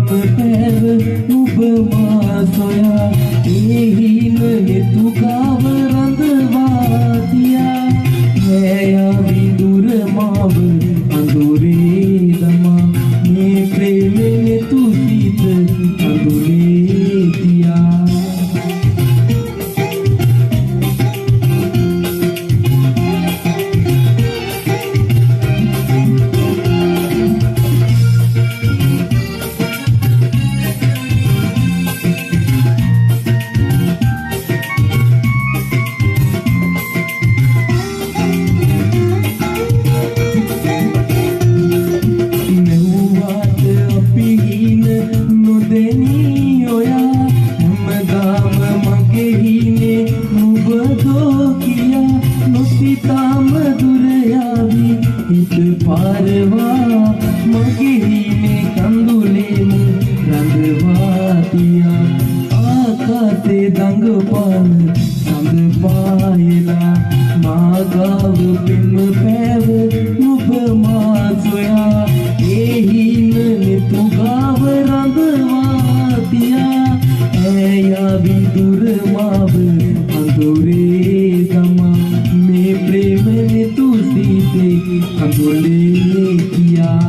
පෑව නුඹ මා සොයා ඒ හීන නෙතු ගාව රඳවා තියා ඈ විදුර මාව අඳුරේ දමා මේ ප්‍රේමෙ නෙතු සිත අඳුරේ තියා. නොසිතාම දුර යාවි හිත පාරවා මගේ හීනේ කඳුලේම රඳවා තියා ආකාසේ දඟපාන සඳ පායලා මා ගාව පෙම් පෑව නුඹ මා සොයා ඒ හීන නෙතු ගාව රඳවා තියා ඈ යාවි දුර මාව අඳුරේ දමා මේ ප්‍රේම නෙතු සිතේ අඳුලේ කියා.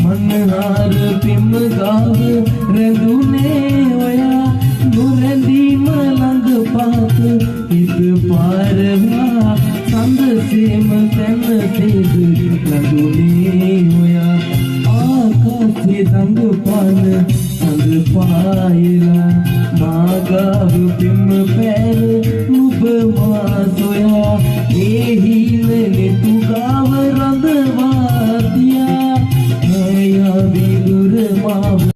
මනහාර පෙම් ගාව රැඳුනේ ඔයා නොරැඳීම ළඟ පාත හිත පාරවා සඳසේම සැනසේද ලඳුනේ ඔයා ආකාසේ දඟපාන සඳ පායලා මා ගාව පෙම් පෑව නුඹ මා සොයා ඒ හීන නෙතු ගාව රඳවා තියා.